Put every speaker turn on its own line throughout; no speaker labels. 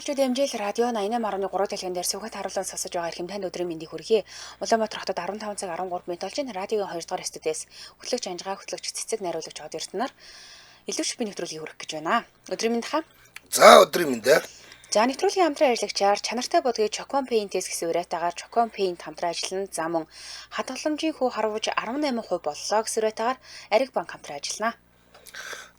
Сонсогчдод MJL радио 88.3 дэлгэн дээр сувгат харуулan сонсож байгаа эрхэм танд өдрийн мэндийг хүргэе. Улаанбаатар хотод 15 цаг 13 минут болж байна. Радиогийн 2 дугаар студиэс хөтлөгч Анжгаа, хөтлөгч Цэцэг, найруулагч Од Эрдэнээр илүү шипийн нэвтрүүлгийг хүргэх гэж байна. Өдрийн мэнд хаа.
За өдрийн мэнд.
За нэвтрүүлгийн хамтран ажиллагчаар чанартай будгийг Chocon Paint-с гэсэн уриатаагаар Chocon Paint хамтран ажиллана. За мөн хадгаламжийн хүү харвууж 18% боллоо гэсэн уриатаагаар Ариг банк хамтран ажиллана.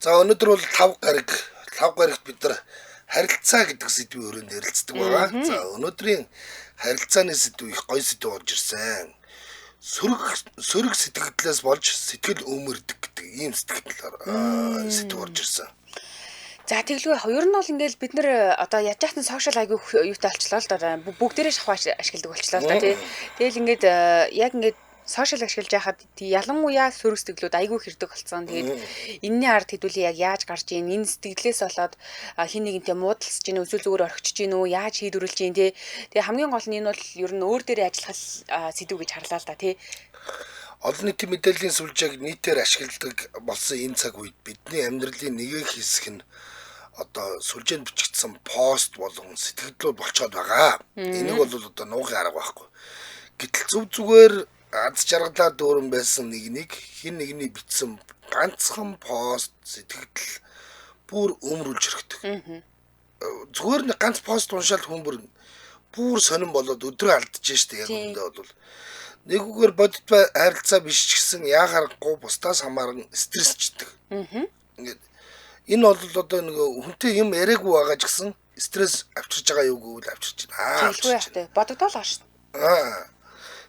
За өнөөдөр бол 5 гараг 5 гарагт бид нар харилцаа гэдэг сэдвийн өрөөнд ярилцдаг байгаа. За өнөөдрийн харилцааны сэдв их гоё сэдв болж ирсэн. Сөрөг сэтгэлдлээс болж сэтгэл өмөрдөг гэдэг ийм сэтгэл сэдв орж ирсэн.
За тэглгүй яг ер нь бол ингээл бид нэр одоо яаж яхад нь сошиал айгүй юутай болчлоо л доо, бүгдээрээ шахуу ашигладаг болчлоо л доо тий. Тэгэл ингээд яг ингээд сошиал ашиглаж байхад ялангуяа сөрөг сэтгэлүүд айгүй хэрдэг болсон. Тэгээд энэний ард хэдүүлээ яг яаж гарч ийн, энэ сэтгэлээс болоод хин нэгэнтэй муудалцж гин, эсвэл зүгээр орхичж гин үү, яаж шийдвэрлэж гин тий. Тэгээ хамгийн гол нь энэ бол ер нь өөр дээрээ ажиллах сэдв гэж харлаа л да тий.
Олон нийтийн мэдээллийн сүлжээг нийтээр ашигладаг болсон энэ цаг үед бидний амьдралын нэгэн хэсэг нь одоо сүлжээнд бичигдсэн пост болон сэтгэлдлүүд болцоод байгаа. Энийг бол одоо нуугын арга байхгүй. Гэтэл зөв зүгээр аз жаргалаар дүүрэн байсан нэгнийг хэн нэгний бичсэн ганцхан пост сэтгэгдэл бүр өмрүүлж хэрэгтэй. Зүгээр нэг ганц пост уншаал хүн бүр сонирн болоод өдрөө алдаж штэ яг үүндээ бол нэгүгээр бодит харилцаа биш ч гэсэн яа харахгүй бусдаас хамааран стрессчдэг. Ингээд энэ бол одоо нэг хүнтэй юм яриаггүй байгаа ч гэсэн стресс авчирж байгаа юу гэвэл авчирч байна.
Тэгэлгүй яах вэ? Бодогдоол байгаа шүү.
Аа.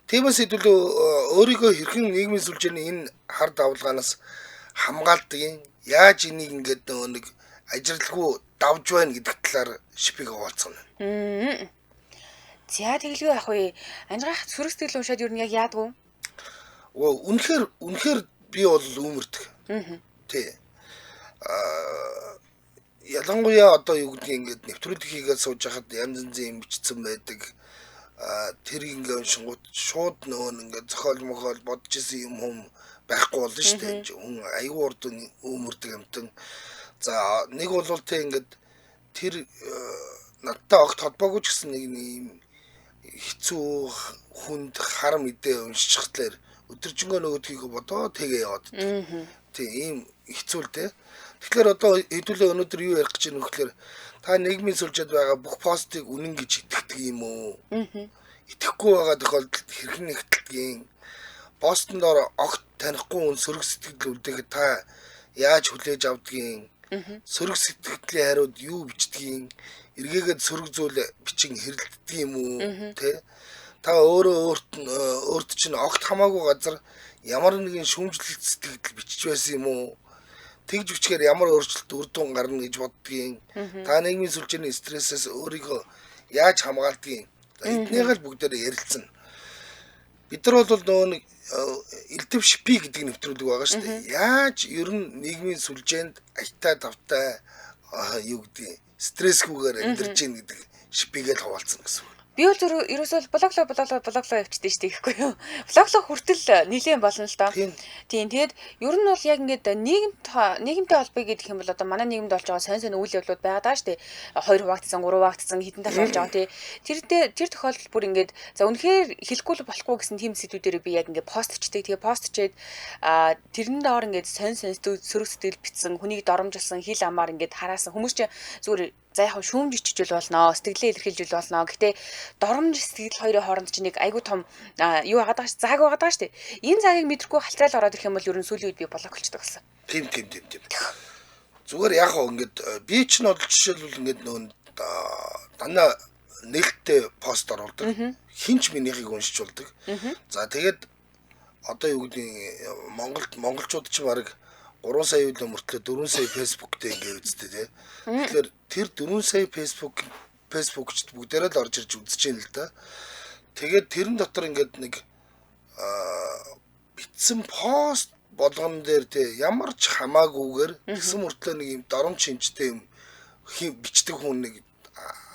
Тиймээс хэдүүлээ өөрийгөө хэрхэн нийгмийн сүлжээний энэ хар давлгаанаас хамгаалдаг, яаж энийг ингээд нөгөө нэг ажирлгүй давж байна гэдэг талаар шипийг хуваалцсан.
За тэгэлгүй яах вэ? Анжгаах сөрөг сэтгэл уншаад ер нь яг яадгүй?
Үнэхээр би бол өмөрдөг. Тий. Ялангуяа одоо юу гэдгийг ингээд нэвтрүүлэг хийгээд сууж байхад янз янзын юм бичсэн байдаг. Тэр ингээ уншингууд шууд нөгөө ингээ зохиол мохиол бодож исэн юм хүм байхгүй болно шүү дээ. Хүн аюу урд өмөрдөг юмтан. За нэг бол тэ ингээд тэр надтай огт холбоогүй ч гэсэн нэг юм хэцүү хүнд хар мэдээ уншчихлаар өдөржингөө нөгөөдхийг бодоо тэгээ яваад. Тий ийм хэцүү л дээ. Тэгэхээр одоо хэдүүлээ өнөөдөр юу ярих гэж байна гэхээр та нийгмийн сүлжээд байгаа бүх постыг үнэн гэж итгэдэг юм уу? Итгэхгүй байгаа тохиолдолд хэрхэн нэгтэлдгийг, постн доор огт танихгүй хүн сөрөг сэтгэл үлдээхэд та яаж хүлээж авдгийг, сөрөг сэтгэлийн хариуд юу бичдгийг, эргээгээд сөрөг зүйл бичин хэрэлддэг юм уу? Тэ? Та өөрөө өөрт чинь огт хамаагүй газар ямар нэгэн шүүмжлэлт сэтгэл бичиж байсан юм уу? Тэгж бичгээр ямар өөрчлөлт үр дүн гарна гэж боддгийн. Та нийгмийн сүлжээний стрессээс өөрийгөө яаж хамгаалдгийг эднийгээ л бүгдээрээ ярилцсан. Бид нар бол нөгөө нэг элдв шипи гэдэг нэвтрүүлэг байгаа шүү дээ. Яаж ер нь нийгмийн сүлжээнд аятаа тавтай юу гэдгийг стрессгүйгээр амьдарч гин гэдэг шипигээ л хуваалцсан гэсэн үг.
Би бол зөв ерөөсөө блоглоо явчихдээ шүү дээ гэхгүй юу. Блоглоо хүртэл нэлээд болно л доо. Тийм тэгээд ер нь бол яг ингээд нийгэмтэй холбоё гэдэг юм бол одоо манай нийгэмд болж байгаа сонь сонь үйл явдлууд байгаа даа шүү дээ. 2 хуваагдсан, 3 хуваагдсан, хэдэн тал болж байгаа тий. Тэр тохиолдолд бүр ингээд за үнэхээр хэлэхгүй л болохгүй гэсэн тийм сэдвүүдээр би яг ингээд пост чдэг. Тэгээ пост чээд тэрэн доор ингээд сонь сонь сөрөг сэтгэл бичсэн, хүнийг доромжилсан, хил амаар ингээд хараасан хүмүүс чи зүгээр за яг шүүмж ичжүүл болно, сэтгэлээ илэрхийлжүүл болно. Гэтэ доромж сэтгэл хоёрын хооронд чинь нэг айгүй том юу байгаад байгаа ш, зааг байгаад байгаа шүү дээ. Энэ цагийг мэдрэхгүй халтрал ороод ирэх юм бол ер нь сүүлийн үед би блок болчдөг болсон.
Тийм. Зүгээр яг хоо ингээд би чинь бол жишээлбэл ингээд нөө дандаа нээлттэй пост оруулдаг. Хинч минийхийг уншиж болдог. За тэгээд одоо юу гэдгийг Монголд монголчууд чинь бараг 3 сая үйл мөртлөө 4 сая Facebook дээр ингээ үздэг тий. Тэгэхээр тэр 4 сая Facebook-чд бүгдээрээ л орж ирж үзэж байна л да. Тэгээд тэрэн дотор ингээд нэг бичсэн пост болгон дээр тий ямар ч хамаагүйгээр тэгсэн мөртлөө нэг юм дором шинжтэй юм бичдэг хүн нэг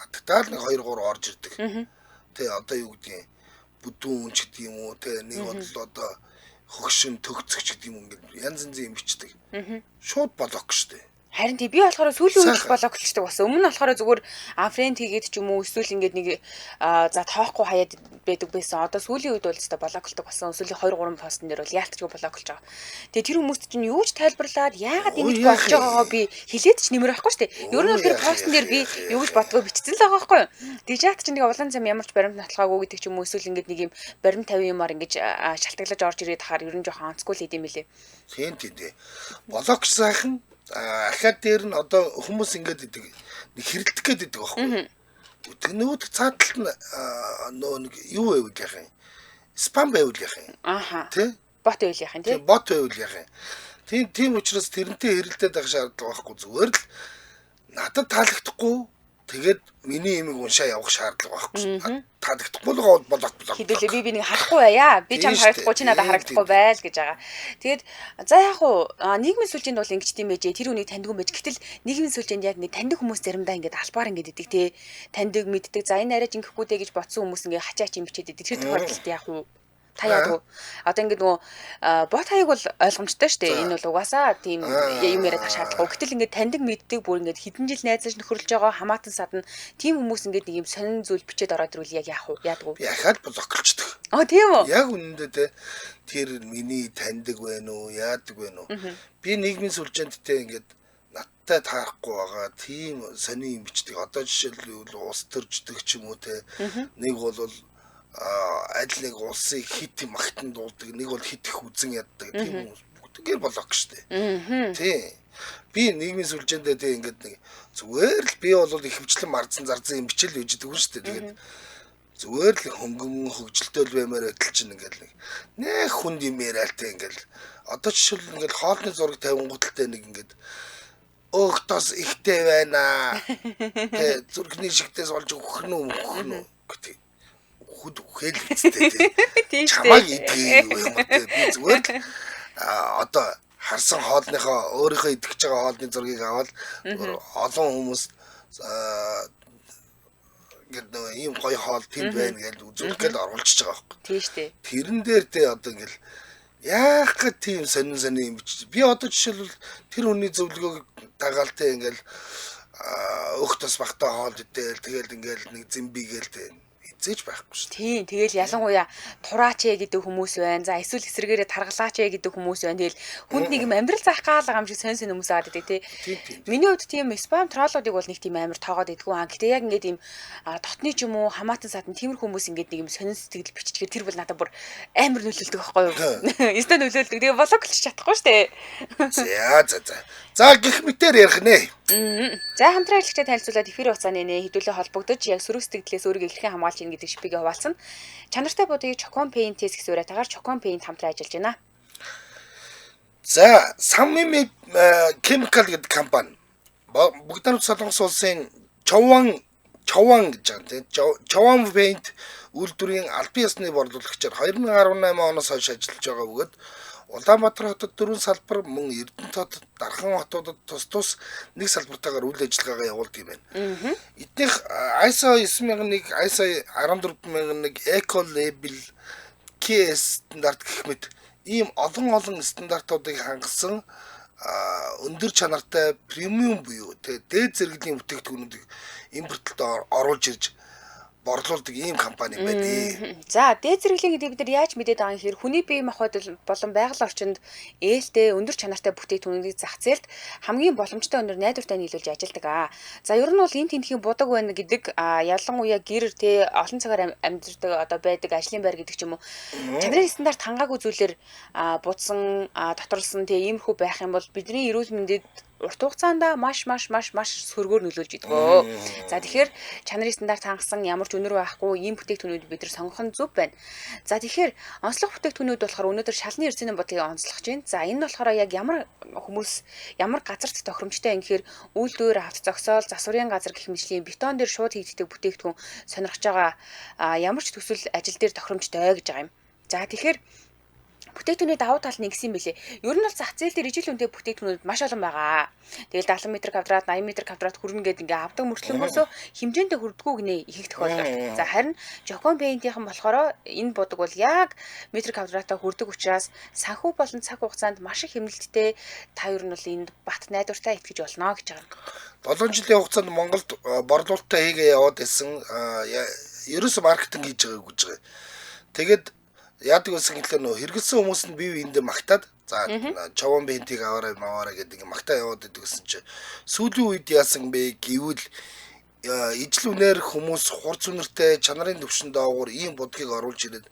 татаал нэг 2 3 орж ирдэг. Тий одоо юу гэдгийг бүдүүн ч гэдэг юм уу тий нэг бол одоо хөгшин төгцөгч гэдэг юм ингээд янз янзын юм бичдэг. Шууд блок штэ.
Харин тий, би болохоор сүүлийн үед блоклчдаг болсон. Өмнө нь болохоор зүгээр unfriend хийгээд ч юм уу эсвэл ингээд нэг за тоохгүй хаяад байдаг байсан. Одоо сүүлийн үед бол өстой блоклдог болсон. Сүүлийн 2 3 постн дээр бол яалтчгүй блоклж байгаа. Тэгээ тэр хүмүүст чинь юу ч тайлбарлаад яагаад ингэж болж байгаагаа би хэлээд ч нэмэр байхгүй шүү дээ. Ер нь бол тэр постн дээр би юу гэж боддгоо бичсэн л байгаа байхгүй юу. Тэгээ яат чинь нэг улаан зам ямар ч баримт нотлохаагүй гэдэг ч юм уу эсвэл ингээд нэг юм баримт тавин юмар ингэж шалтгаглаж орж ирээд хахаар ер нь жоохон онцгүй л идэм билээ.
Тийм тийм тий. Блок сайхан ахаад дээр нь одоо хүмүүс ингэж идэг нэг хэрэлдэх гээд идэг байхгүй. Тэр нөгөөд цааталт нь нөө нэг юу байвал яах юм? Спам байвал яах юм?
Ааха.
Тэ?
Бот байвал яах юм тий?
Бот байвал яах юм? Тийм учраас тэрнтэй хэрэлдээд байх шаардлага байхгүй, зүгээр л надад таалагдахгүй тэгээд миний имийг уншаа явах шаардлага байхгүй. Таалагдахгүй л гоо блок блок.
Хэдүүлээ би нэг харахгүй байя. Би чам харагдахгүй, чи надад харагдахгүй байл гэж байгаа. Тэгээд за яг уу нийгмийн сүлжээнд бол ингэж тийм байжээ. Тэр хүнийг таньдгүй байж. Гэтэл нийгмийн сүлжээнд яг нэг таньдаг хүмүүс заримдаа ингэж албаар ингэж идэг те. Таньдаг мэддэг. За энэ арай жинхэхгүй дээ гэж бодсон хүмүүс ингээ хачаач юм бичээд идэг. Тэр тохиолдолд яг уу та яадаг. Одоо ингээд нөгөө бот хаяг бол ойлгомжтой шүү дээ. Энэ бол угаасаа тийм юм яриад ах шаардлагагүй. Гэтэл ингээд таньдаг мэддэг бүр ингээд хэдэн жил найзаж нөхөрлөж байгаа хамаатан садан тийм хүмүүс ингээд нэг юм сонин зүйл бичээд ороод ирвэл яг яах вэ? Яадаг уу?
Би ахаад блоклчдаг.
Аа тийм үү?
Яг үнэндээ те тэр миний таньдаг байна уу, яадаг байна уу? Би нийгмийн сүлжээнд те ингээд надтай таарахгүй байгаа тийм сонин юм бичдэг. Одоо жишээлбэл улс төрждөг ч юм уу те. Нэг бол аль нэг улсыг хит магтан дуулдаг, нэг бол хит их үзэн яддаг тийм хүмүүс бүгдгээр блок штэ. Тий. Би нийгмийн сүлжээндээ тий ингээд нэг зүгээр л би бол ихэвчлэн марцсан зарцсан юм бичэл үйждэг юм штэ. Тэгээд зүгээр л хөнгөн хөгжилтэй л баймаар байтал чинь ингээд нэг нэх хүнд юм яриалтай ингээд одоо жишээл ингээд хоолны зураг тавингуудалтай нэг ингээд өөхтос ихтэй байна. Тэ зүрхний шигтээс болж өгөх нь өгөх нь гэдэг хүд үхэл үстэй тий. Чамайг идэх юм уу тий. Би зүгээр л одоо харсан хоолныхоо өөрийнхөө идэх гэж байгаа хоолны зургийг аваад олон хүмүүс ингээд нөгөө ийм гоё хоол тэнд байна гэж үзүүлэх гээл оруулчихж байгаа байхгүй.
Тийм шүү дээ.
Тэрэн дээр тий одоо ингээд яах гэж тийм сонин сонин юм бичиж. Би одоо жишээлбэл тэр хүний зөвлөгөөг дагаал тий ингээд өөх тос багтаа хоол идээл тэгэл ингээд нэг зэмбигээл тий зээж байхгүй шүү
дээ. Тийм, тэгэл ялангуяа тураач ээ гэдэг хүмүүс байна. За эсвэл эсрэгээрээ таргалаач ээ гэдэг хүмүүс байна. Тэгэл хүнд нэг юм амьдрал заах гал байгаа юм шиг сонь сонь хүмүүс аваад идэг тий. Миний хувьд тийм спам троллуудыг бол нэг тийм амар тоогоод идэггүй. Гэтэ яг ингээд ийм дотны ч юм уу хамаатан садан тиймэрхүү хүмүүс ингээд нэг юм сонин сэтгэл биччихээр тэр бол надад бүр амар нөлөөлдөг байхгүй юу? Өстө нөлөөлдөг. Тэгээ блоклж чадахгүй шүү дээ.
За за за. За гэх мэтээр ярих нэ.
За хамтран ажиллагчдад танилцуулаад эфир хугацааны нэ хэдүүлээ холбогдож яг сөрөг сэтгэлээс өөрийгөө хэрхэн хамгаалж ийн гэдэг шипийг хуваалцсан. Чанартай будгийг Chocon Paint-ээс гэсэн уриатаагаар Chocon Paint хамтран ажиллаж байна.
За Samimi Chemical гэдэг компани Бүгд найрамдах Солонгос улсын Чован гэж байгаа тийм Чован Paint үйлдвэрийн албан ёсны борлуулагчаар 2018 оноос хойш ажиллаж байгаа бөгөөд Улаанбаатар хотод 4 салбар, мөн Эрдэнэт хот, Дархан хотуудад тус тус нэг салбартаагаар үйл ажиллагаагаа явуулдаг юм байна. Эднийх ISO 9001, ISO 14001, Eco Label, KS стандарт гэх мэт ийм олон стандартуудыг хангасан өндөр чанартай премиум буюу дээд зэрэглэлийн бүтээгдэхүүнүүдийг импортлолд оруулж ирж борлуулдаг ийм компани юм байна.
За, дээд зэрэглэлийн гэдэг бид нар яаж мэдээд байгаа юм хэрэг хүний бие махбод болон байгаль орчинд ээлтэй өндөр чанартай бүтээгдэхүүнүүдийг зах зээлд хамгийн боломжтой өндөр найдвартай нийлүүлж ажилладаг. За, ер нь бол энэ тентхийн будаг байна гэдэг ялангуяа гэр те олон цагаар амьдардаг одоо байдаг ажлын байр гэдэг ч юм уу. Чанарын стандарт хангаагүй зүйлээр будсан, доторлсон те иймэрхүү байх юм бол бидний эрүүл мэндэд урт хугацаанд маш сөргөөр нөлөөлж идэг. За тэгэхээр чанарын стандарт хангасан ямар ч үнэр байхгүй ийм бүтээгдэхүүнүүд бид нар сонгох нь зөв байна. За тэгэхээр онцлог бүтээгдэхүүнүүд болохоор өнөөдөр шалны эрзэн бодлогыг онцлох гэж байна. За энэ нь болохоор яг ямар хүмүүс ямар газарт тохиромжтой юм гэхээр үйлдвэр, авто зогсоол, засварын газар гэх мэтлийн бетон дээр шууд хийгддэг бүтээгдэхүүн сонирхож байгаа ямар ч төсөл ажил дээр тохиромжтой гэж байгаа юм. За тэгэхээр Бүтээгдэхүүний давуу тал нь ингэсэн юм билээ. Ер нь бол зах зээл дээр ижил үнэтэй бүтээгдэхүүнүүд маш олон байгаа. Тэгэл 70 м квадрат, 80 м квадрат хүрнэ гэдэг ингээ авдаг мөртлөнгөөсөө хэмжээндээ хүрдэггүй гинэ их тохиолдолд. За харин Jokon Paint-ийнхэн болохоор энэ будаг бол яг метр квадратаа хүрдэг учраас санхүү болон цаг хугацаанд маш их хэмнэлттэй та ер нь бол энд бат найдвартай итгэж болно гэж байгаа.
7 жилийн хугацаанд Монголд борлуулалтаа хийгээ яваад исэн. Ерөөсө маркетинг хийж байгааг гэж байгаа. Тэгээд яадаг байсан гэхлээр нөө хэрэгэлсэн хүмүүс нь бие биендээ магтаад за Човон Paint-ийг аваарай маваарай гэдэг ингээ магтаа яваад идэг гэсэн чи сүүлийн үед яасан бэ гэвэл ижил үнээр хүмүүс хурц үнэртэй чанарын түвшин доогуур ийм будгийг оруулж ирээд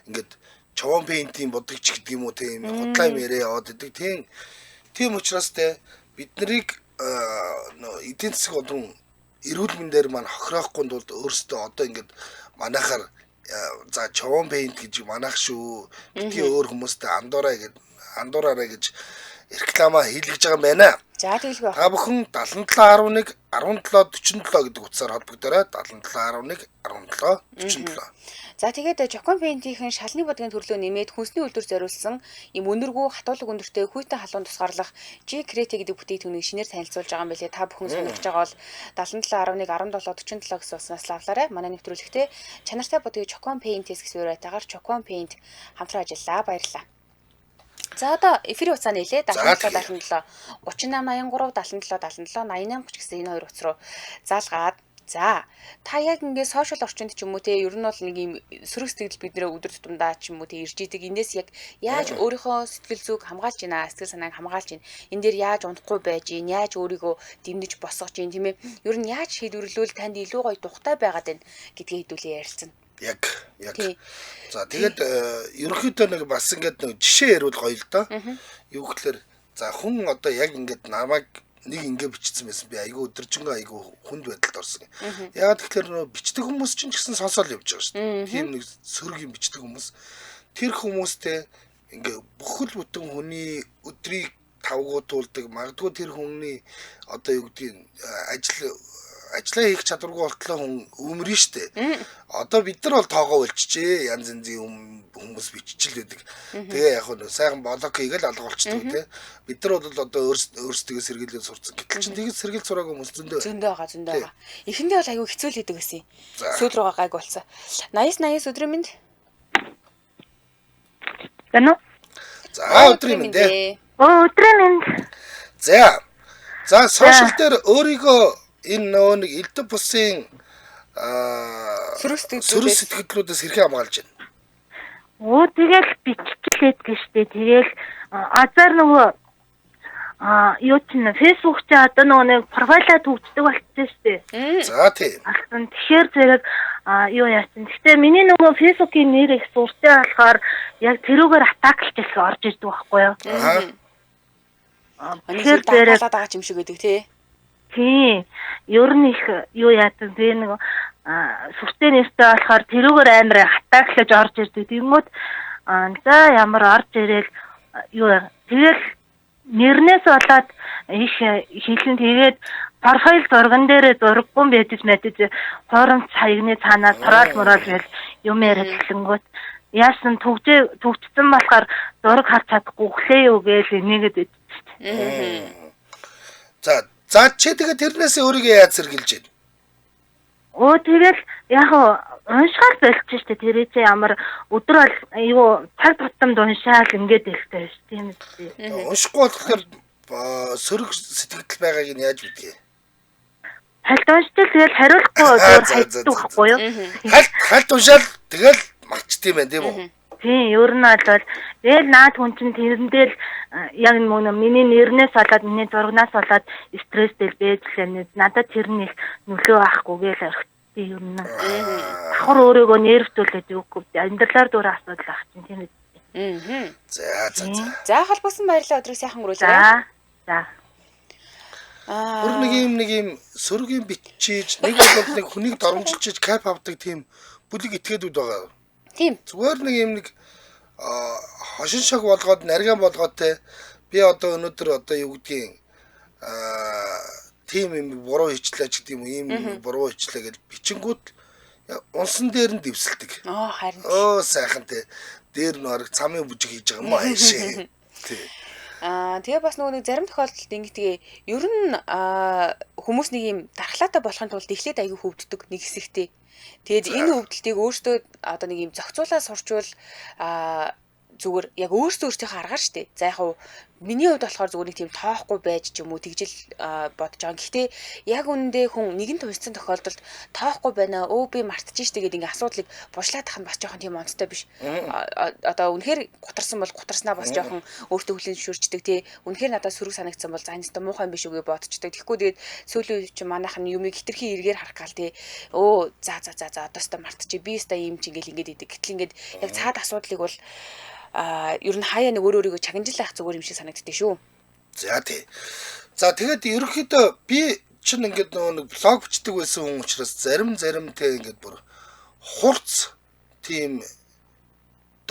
ингээд Човон Paint-ийн будгийг ч гэдэг юм уу тийм худлаа юм яриа яваад идэг. Тийм учраас те бид нарыг нөө эдийн засаг болон эрүүл мэндээр маань хохироохгүй тулд өөрсдөө одоо ингээд манайхаар за Човон Paint гэж манайх шүү. Битгий өөр хүмүүстэй андуураарай гэж реклама хийлгэж байгаа юм байна.
За тэгэлгүй
байх. Та бүхэн 7711 17 47 гэдэг утсаар холбогдоорой. 7711 17 47.
За тэгээд Jokon Paint-ийн шалны будгийн төрлөө нэмээд хүнсний үйлдвэр зориулсан ийм өнөргүү хатуулаг өндөртэй хүйтэн халуун тусгаарлах G Crete гэдэг бүтээгдэхүүнийг шинээр танилцуулж байгаа юм билээ. Та бүхэн сонирхож байгаа бол 7711 17 47 гэсэн утсаас лавлаарай. Манай нэвтрүүлэгтээ чанартай будгийг Jokon Paint-ээс гэсэн уриатаагаар Jokon Paint хамтран ажиллаа. Баярлалаа. За одоо эфирийн утсаа нээлээ 77 77 38 83 77 77 88 30 гэсэн энэ хоёр утас руу залгаад за та яг ингээ сошиал орчинд ч юм уу те ер нь бол нэг юм сөрөг сэтгэл бид нэрээ өдөр тутамдаа ч юм уу те ирж идэг энэс яг яаж өөрийнхөө сэтгэл зүг хамгаалж байна, сэтгэл санааг хамгаалж байна, энэ дээр яаж унтахгүй байж гин, яаж өөрийгөө дэмнэж босгож гин тийм ээ, ер нь яаж шийдвэрлүүл танд илүү гоё тухтай байгаад байна гэдгээ хэдүүлээ ярилцсан.
Яг. За тэгээд ерөнхийдөө нэг бас ингээд нэг жишээ ярил гоё л доо. Юу гэхээр за хүн одоо яг ингээд намайг нэг ингэ бичсэн байсан, би айгүй өдөржингөө айгүй хүнд байдалд орсон. Яагаад гэхээр нөө бичдэг хүмүүс чинь ч гэсэн сонсоол явж байгаа шүү дээ. Тийм нэг сөрөг юм бичдэг хүмүүс. Тэр хүмүүстэй ингээ бүхэл бүтэн хүний өдрийг тавгуутуулдаг, магадгүй тэр хүний одоо юу гэдгийг ажлаа хийх чадваргүй болтлоо хүн өмөрнө штэ. Одоо бид нар бол тоогоо болчихжээ. Янз янзын хүмүүс биччихэл байдаг. Тэгээ яг нь сайхан блок хийгээл алга болчдөг те. Бид нар бол одоо өөрсдөө сэргийлээ сурцсан. Гэтэл чинь тэгж сэргийл сураагүй хүмүүс зөндөө.
Зөндөө байгаа. Эхэндээ бол айгүй хэцүү л байдаг гэсэн. Сүүл рүүгээ гайг болсон. 89 89 өдрийн мэнд.
Гэнэ үү?
За өдрийн мэнд ээ.
Өдрийн мэнд.
За. За сошиал дээр өөрийгөө энэ нөө нэг элдв бусын сөрөг сэтгэлдлүүдээс хэрхэн хамгаалж байна?
Тэгэл биччихлээд гэжтэй. Тэгэл азар нөгөө юу чинь Facebook чи одоо нөгөө нэг профайлаа төгждөг болчихсон шүү дээ.
За тийм.
Тэгэхээр зэрэг юу яасан. Гэтэ миний нөгөө Facebook-ийн нэр их суртай болохоор яг тэрүүгээр атаклж их орж ирдэг байхгүй юу?
Тэгэхээр зэрэг байгаа юм шиг байдаг тий.
Тийм. Ер нь их юу яадаг тэгээ нэг сүртэй нэртэй болохоор тэрүүгээр амар хатааглаж орж ирдэг. Тэнгүүд за ямар орж ирээл юу тэгэл нэрнээс болоод их хилэн тэгээд профайл зурган дээрээ зураггүй мэдэж мэдэж хуурамч хаягны цаанаас тороол мороол гэл юм яриад эхлэнгүүт яасан төгжсөн болохоор зураг харж чадахгүй өглөө юу гээл энийгэд идчихсэн.
За чи тэгээ тэрнээсээ өөрийгөө яаж сэргийлж байна?
Тэгэл яг уншгаал болчих штэ. Тэр чи ямар өдөр бол юу цаг тутамд уншаал ингээд хэлтэй ш. Тийм үү.
Уншихгүй болохоор сөрөг сэтгэл байгааг нь яаж мэдгээ?
Хальт уншчил тэгэл хариулахгүй зур хайддаг байхгүй юу?
Хальт уншаал тэгэл марчт юм байна тийм үү?
Тийм, ер нь бол тэгэл наад хүн чинь тэрэндээ л яг нэг миний нэрнээс болоод миний зурагнаас болоод стресстэй байж лээ. Надад тэр нь их нөлөө авахгүй гээл орхисон ер нь. Давхар өөрийгөө нервтүүлээд юугүй. Амьдралаар дүүрэн асуудал ах чинь тийм үү.
За.
За холбогдсон баярлалаа. Өдрийг сайхан өнгөрүүлээрэй.
За.
Өөр нэг юм сөрөг юм бичиж нэг бол нэг хүнийг доромжилж кайф авдаг тийм бүлэг этгээдүүд байгаа.
Тийм.
Зүгээр нэг юм нэг хошин шог болгоод нарган болгоод те би одоо өнөөдөр одоо юу гэдгийг тийм юм буруу хийчлээ ч гэдэг юм ийм буруу хийчлээ гэж бичингүүт Унсан дээр нь дэвсэлдэг.
Оо харин.
Өө сайхан те. Дээр нь орог цамын бүжиг хийж байгаа юм аа шээ. Тий.
Тэгээ бас нөгөө нэг зарим тохиолдолд ингэдэг ер нь хүмүүс нэг юм дархлаатай болохын тулд эхлээд аягүй хөвддөг нэг хэсэгтээ. Тэгээд энэ хөвдөлтийг өөртөө одоо нэг юм зохицуулаа сурчвал зүгээр яг өөрсдөө өөрсдийнхөө аргаар штэ. За яг хав миний хувьд болохоор зүгээр нэг тийм тоохгүй байж ч юм уу тэгжил бодож байгаа. Гэхдээ яг үнэндээ хүн нэгэн туйцсан тохиолдолд тоохгүй байна. Өө би мартчих штэ гэдэг ингээ асуудлыг бушлаад тах нь бас жоохон тийм онцтой биш. Одоо үнэхээр гутарсан бол гутарснаа бас жоохон өөртөө хүлээн зөвшөөрчдөг тий. Үнэхээр надад сөрөг санагдсан бол за энэ өстө муухай юм биш үгүй бодчдаг. Тэгэхгүй тэгээд сүүлийн үед чи манайх нь юмыг хитрхи эргээр харах гал тий. Өө за за за за одоо өстө мартчих. Би өстө ийм чи ингээл ингээд идэг. Гэтэл ингээд яг цаад асуудлыг бол ер нь хаяа нэг өөр өөрийгөө чагнажлах зүгээр юм шиг санагддээ шүү.
За тий. За тэгээд ерөнхийдөө би чинь ингээд нөгөө нэг блог бичдэг байсан хүн учраас зарим те ингээд бүр хурц тийм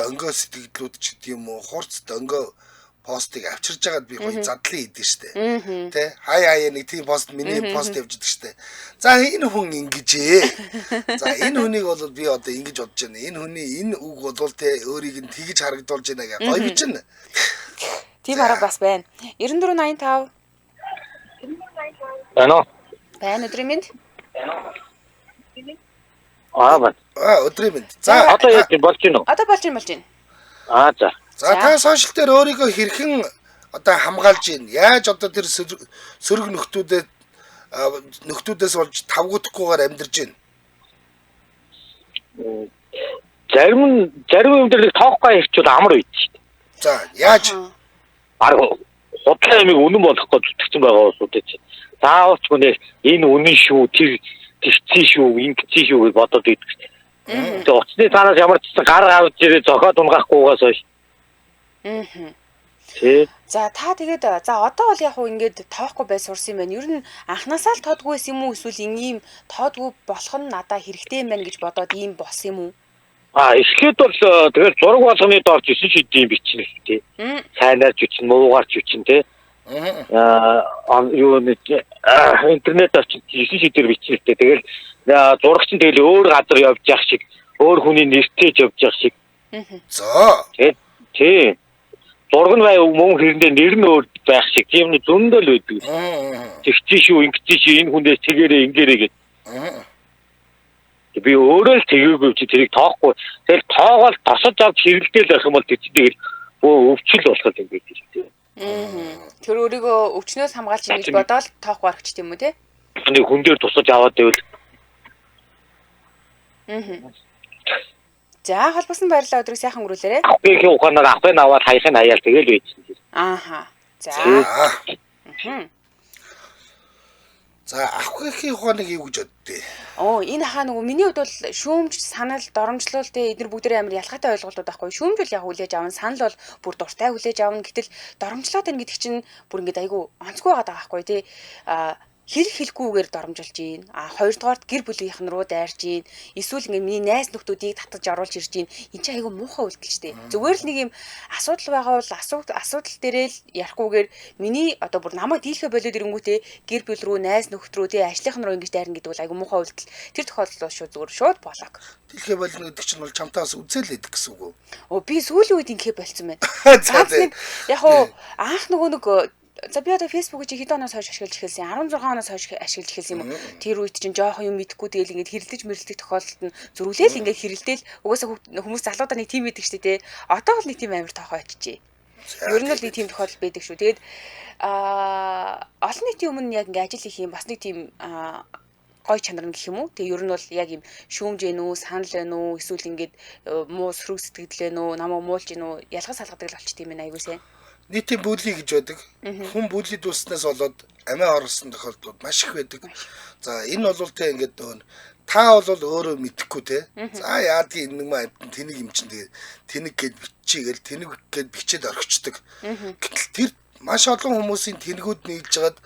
дөнгөө сэтгэлдлүүд ч гэдэг юм уу хурц дөнгөө постыг авчирж байгаад би гоё задлан идэв штэ. Тэ хай хай нэг тийм пост миний пост явж идэг штэ. За энэ хүн ингэжээ. За энэ хүнийг бол би одоо ингэж бодож байна. Энэ хүний энэ үг бол тэ өөрийг нь тэгж харагдуулж байна гэх гоё бичнэ.
Тийм арга бас байна. 9485.
Байна уу?
Байна, өдрийн мэнд.
Аа байна.
Аа өдрийн мэнд. За
одоо яаж болж байна уу?
Одоо болж байна, болж байна.
Аа за.
За та сошиал дээр өөрийгөө хэрхэн одоо хамгаалж байна? Яаж одоо тэр сөрөг нөхдүүдээс болж тавгуудахгүйгээр амьдарч байна?
Зарим юм дээр нэг тоохгүй хийчихвэл амар үйд шүү дээ.
За яаж?
Бараг худлаа юмыг үнэн болгох гэж зүтгэсэн байгаа улсууд чинь. Заавал ч мөн энэ үнэн шүү, тэр тэгсэн шүү, ингэсэн шүү гэж бодоод идэг шүү дээ. Тэгээ утасны цаанаас ямар ч гэсэн гар гарч ирээ зохиод унгахгүйгээс хойш. Тий.
За та тэгээд за одоо бол яг уу ингээд тоохгүй бай сурсан юм байна. Ер нь анханасаа л тоодгүй байсан юм уу эсвэл ийм тоодгүй болох нь надаа хэрэгтэй юм байна гэж бодоод ийм болсон юм уу?
Аа эхлээд бол тэгэл зураг болгоны доор 9 шидийн бичнэ шүү дээ. Сайнаар ч бичнэ, муугаар ч бичнэ тий. Аа юу нэг интернет очиж 9 шидээр бичнэ тий. Тэгэл зураг чинь тэгэл өөр газар явж явах шиг, өөр хүний нэртэй явж явах шиг.
За.
Тий. Зураг нь бай мөн хэрэндээ нэр нь өөр байх шиг тийм нэг зөндөл байдаг. Тэгчи шүү, ингэчи шүү, энэ хүндээс тэгэрээ ингээрээ гэж. Би өөрөө л тэгээгүй чи тэрийг тоохгүй. Тэгэл тоогоол тосож авч хэрэглээл байх юм бол тэр чинь тэгэл өвчл болох юм байдаг тийм.
Тэр өөрийгөө өвчнөөс хамгаалж ийн гэж бодоол тоохгүй орчих тийм үү те?
Нэг хүн дээр тусаж аваад байвал.
За холбосон баярлалаа, өдрийг сайхан өнгөрүүлээрэй.
Ахын ухаанаар ахын аваад хаяхын хаяал тэгэл байж чинь.
Ааха. За.
За ахын ухааныг юу гэж боддээ?
Оо энэ хаа нөгөө миний хувьд бол шүүмж, санал, доромжлол те эдгээр бүгдээрээ амар ялгаатай ойлголтууд байхгүй. Шүүмж бол яг хүлээж авна, санал бол бүр дуртай хүлээж авна. Гэтэл доромжлоод байна гэдэг чинь бүр ингээд айгүй онцгүй байгаа байхгүй те. Аа хэлэхгүйгээр доромжилж гин. А хоёрдугаарт гэр бүлийнхэн рүү дайрж гин. Эсвэл ингээ миний найз нөхдүүдийг татаж оруулж ирж гин. Энд чинь айгүй муухай үйлдэл штэ. Зүгээр л нэг юм асуудал байгаа бол асуудал дээрээ л ярихгүйгээр миний одоо бүр намайг дийлхэ болоод ирэнгүүтээ гэр бүл рүү, найз нөхд рүү, тий ажлынхан руу ингэж дайрна гэдэг бол айгүй муухай үйлдэл. Тэр тохиолдолд бол шууд зүгээр шууд болоог.
Дийлхэ болно гэдэг чинь бол чамтаа бас үзэл идэх гэсэн үг үү?
Оо би сүүлийн үед ингэхэ болцсон байна. Яг уу анх нөгөө нэг за би одоо Facebook-ийг чи хэдэн оноос хойш ашиглаж эхэлсэн? 16 оноос хойш ашиглаж эхэлсэн юм уу? Тэр үед чинь жоохон юм мэдэхгүй тэгэл ингээд хэрэлдэж мэрэлдэх тохиолдолд нь зөрүүлээл ингээд хэрэлдээл угаасаа хүмүүс залуудаа нэг тийм байдаг шүү дээ. Одоо бол нэг тийм амар тоохой очижээ. Ер нь л нэг тийм тохиолдол байдаг шүү. Тэгээд олон нийтийн өмнө яг ингээд ажил хийх юм бас нэг тийм гой чанар нь гэх юм уу? Тэгээ ер нь бол яг юм шүүмж ээ нүү, санал ээ нүү, эсвэл ингээд муу сөрөг сэтгэл ээ нүү, намайг муулж ээ нүү, ялгаж салгадаг л болчт юм байна айгуу сайн.
Нийтийн бүлий гэж байдаг. Хүн бүлий дүүснээс болоод амиа оруулсан тохиолдлууд маш их байдаг. За энэ бол те ингээд нөгөө та бол өөрөө мэдэхгүй те. За яадгийн энэ нэг маа амьтан тэнэг юм чинь тэгээ тэнэг гэж бичээгээл тэнэг гэж бичээд орхичдаг. Гэтэл тэр маш олон хүмүүсийн тэнэгүүд нийлж хагаад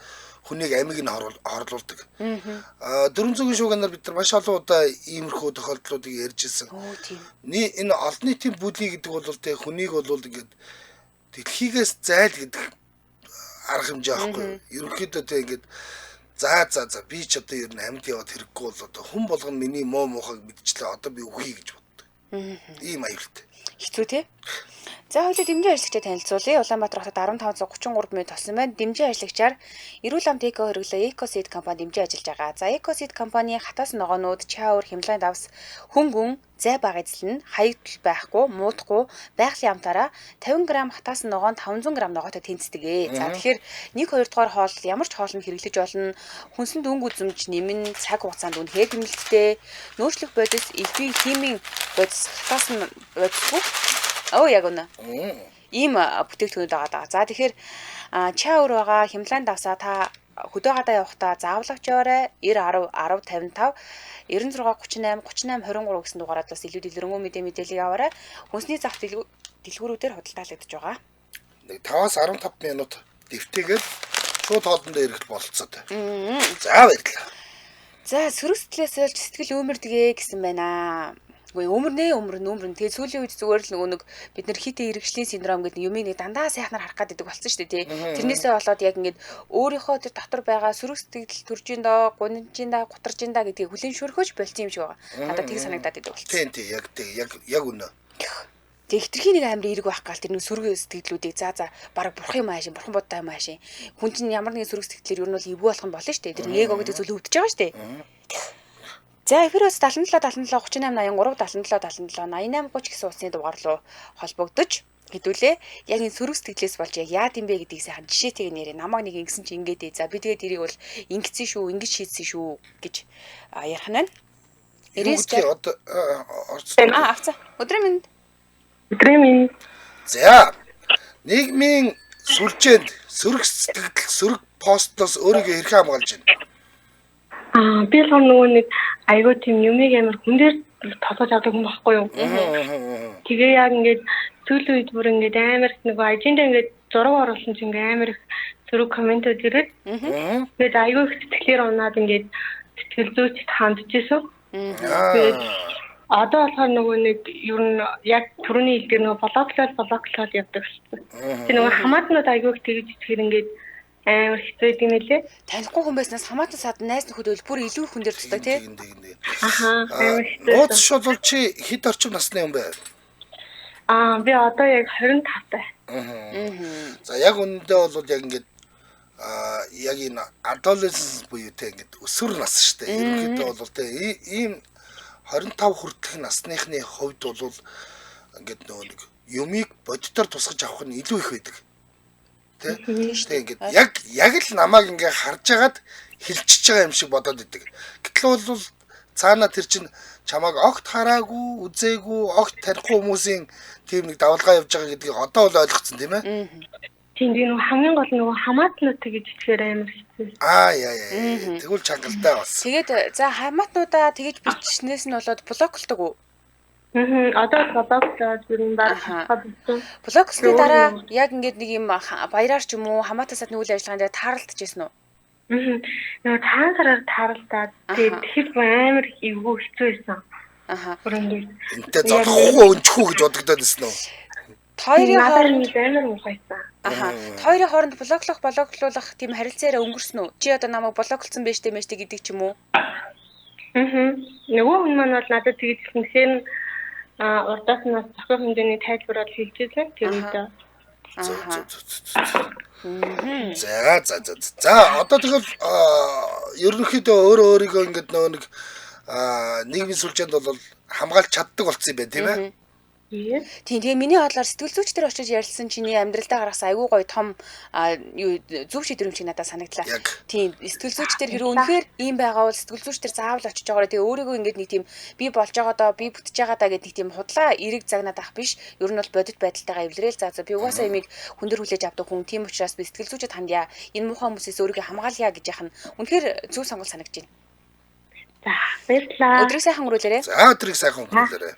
хүнийг амийг нь хорлуулдаг. Аа 400-ийн шууганаар бид нар маш олон удаа иймэрхүү тохиолдлуудыг ярьж ирсэн. Энэ олон нийтийн бүлий гэдэг бол те хүнийг бол ингээд дэлхийгээс зайл гэдэг арга хэмжээ аахгүй юу? Ерөнхийдөө те ингээд За за за би ч одоо ер нь амьд яваад хэрэггүй бол одоо хүн болгоно миний муу муухайг мэдчихлээ. Одоо би үхье гэж боддог. Ийм аюултай.
Хэцүү те. За хоёулаа дэмжин ажиллагчаа танилцуулъя. Улаанбаатар хотод 1533 минут тосон байна. Дэмжин ажиллагчаар эрүүл амт эко хэрэглээ Экосид компани дэмжин ажиллаж байгаа. За Экосид компани хатаас ногоонууд, чаур, хямлайн давс, хөнгөн, зай баг эзлэн, хаягдл байхгүй, муудахгүй, байгалийн амтаараа 50 г хатаас ногоон 500 г ногоотой тэнцдэг ээ. За тэгэхээр 1 2 дугаар хоол ямар ч хоолнд хэрэглэж болно. Хүнсэнд өнгө үзэмж нэмэн цаг хугацаанд үнэхээр тэмэлттэй. Нөөцлөх бодис, элбийн химийн бодис, хатаас нь бодисгүй. Оо яг үнэ. Ийм бүтээгдэхүүнүүд байгаа даа. За тэгэхээр чаур байгаа, хямлайн давсаа та хөдөө гадаа явахдаа заавал авч яваарай. 90 10 10 55 96 38 38 23 гэсэн дугаараад бас илүү дэлгэрэнгүй мэдээллийг аваарай. Хүнсний зах дэлгүүрүүдээр худалдаалагдаж байгаа.
Нэг 5-аас 15 минут дэвтээгээд шууд хоолндоо ирэхэд болцоотой. За баярлалаа.
За сөрөг сэтгэлээс болж сэтгэл өмөрдөг гэсэн байна. Үгүй өмөрнө. Тэгээ сүүлийн үед зүгээр л нөгөө нэг бид нэр хитэ иргэшлийн синдром гэдэг юмыг нэг дандаа сайхнаар харах гэдэг болсон шүү дээ тий. Тэрнээсээ болоод яг ингээд өөрийнхөө тэр дотор байгаа сөрөг сэтгэл төржин доо, гунжин даа, гутаржин даа гэдгийг хүлээн шөрхөж болцсон юм шиг байгаа. Надад тийг санагдаад идэг болсон.
Тийм тийм яг тийм яг үнэ.
Тэг хитрхи нэг амар эрэг байх гал тэр нэг сөрөг сэтгэлүүдийг за бараг бурхан юм аашин, бурхан бодтой юм аашин. Хүн чинь ямар нэгэн сөрөг сэтгэлээр ер нь бол эвгүй болох юм болно шүү дээ. Тэр эго гэдэг зүйл өвдөж байгаа шүү дээ. За эфирээс 77 77 38 83 77 77 88 30 гэсэн утасны дугаар руу холбогдож хэдүүлээ. Яг энэ сөрөг сэтгэлээс болж яг яад юм бэ гэдгийг сайхан жишээтэйг нэрээ намайг нэг ингэсэн чи ингээд ээ. За би тэгээд тэрийг бол ингэсэн шүү, ингэж шийдсэн шүү гэж ярих нь байна.
99 одоо орцсон.
Авцаа. Өдрийн мэнд.
Өдрийн мэнд.
За нийгмийн сүлжээнд сөрөг сэтгэл, сөрөг постноос өөрийгөө хэрхэн хамгаалж байна?
Би л нөгөө нэг айгүй тийм юмыг амар хүн дээр толгож авдаг хүн байхгүй юу? Тэгээ яг ингээд сүүлийн үед бүр ингээд амар нөгөө ажиндаа ингээд зураг оруулсан чинь ингээд амар их сөрөг комментууд ирээд. Тэгээд айгүй их сэтгэлээр унаад ингээд сэтгэл зүйчд хандчихсан. Тэгээд одоо болохоор нөгөө нэг ер нь яг түрүүний хэлдгээр нөгөө блоклол явдаг гэсэн. Тэр нөгөө хамаатнууд айгүй их тэгж итгэхэр ингээд амар хэцүү юм лээ.
Танихгүй хүн байснаас хамаатан сад найз нөхөд үл бүр илүү хүн дээр тусдаг тий.
Аха амар хэцүү.
Нууц шулуул чи хэд орчим насны юм бэ?
Би одоо яг 25 тай.
За яг үнэндээ бол яг ингээд яг энэ adolescence буюу те ингээд өсвөр нас шүү дээ. Ерөнхийдөө бол те ийм 25 хүртэлх насныхны хувьд бол ингээд нөгөө нэг юмыг бодитоор тусгаж авах нь илүү их байдаг. Тэ ингээд яг л намайг ингээ харж агаад хилчиж байгаа юм шиг бодоод идэг. Гэтэл бол цаана тэр чинь чамайг огт хараагүй, үзээгүй, огт танихгүй хүмүүсийн тийм нэг давалгаа явж байгаа гэдгийг одоо бол ойлгоцсон тийм ээ.
Тийм тийм нөгөө хамгийн гол нөгөө хамаатнууд тэгж итгэхээр амар хэцүү.
Аа яа. Тэгвэл чангалтай бас.
Тэгээд за хамаатнуудаа тэгж бичснээс нь болоод блоклдог уу?
Одоо блоклоод бүр юм баг болсон.
Блоклсны дараа яг ингээд нэг юм баяраар ч юм уу хамаатай садны үйл ажиллагаан дээр тааралдчихсэн үү?
Нөгөө цагаан сараар тааралдаад тэгээд тэр амар эвгүй хэцүү байсан.
Аха.
Бүр ингээд
энтэй зодохгүй өнчхүү гэж бодогдоод байсан уу?
Хоёрын
хооронд амар муухайсан.
Аха. Хоёрын хооронд блоклох, блоклуулах тийм харилцаараа өнгөрсөн үү? Чи одоо намайг блоклцсон байж тээ мэжтэй гэдэг ч юм уу?
Нөгөө хүн маань бол надад тэгж хэлсэн. Тэгэхээр урдаас нь бас зохиох хэмжээний тайлбар бол хэлж ирсэн. Тэр үед.
За. За одоо тэгвэл ерөнхийдөө өөрөө өөрийгөө ингээд нөгөө нэг нийгмийн сүлжээнд бол хамгаалж чаддаг болсон юм байна тийм ээ.
Тийм тэгээ миний бодлоор сэтгэл зүйч дээр очиж ярилцсан чиний амьдралдаа гаргасан айгүй гоё том юу зөв шийдвэр юм шиг надад санагдлаа. Тийм сэтгэл зүйч дээр хэрэг үнэхээр ийм байгаа бол сэтгэл зүйч дээр заавал очиж байгаараа тэгээ өөрийгөө ингээд нэг тийм би болж байгаа доо би бүтэж байгаа даа гэдэг нэг тийм худлаа эрэг загнаад ах биш. Ер нь бол бодит байдалтайгаа эвлэрээл за би угаасаа имийг хүн дээр хүлээж авдаг хүн тийм учраас би сэтгэл зүйчэд хандъя. Энэ муухай хүмүүсээс өөрийгөө хамгаалъя гэж яах нь үнэхээр зөв сонголт санагдаж байна.
За баярлалаа.
Өдрийг сайхан өнгөрүүлээрэй.
За өдрийг сайхан өнгөрүүлээрэй.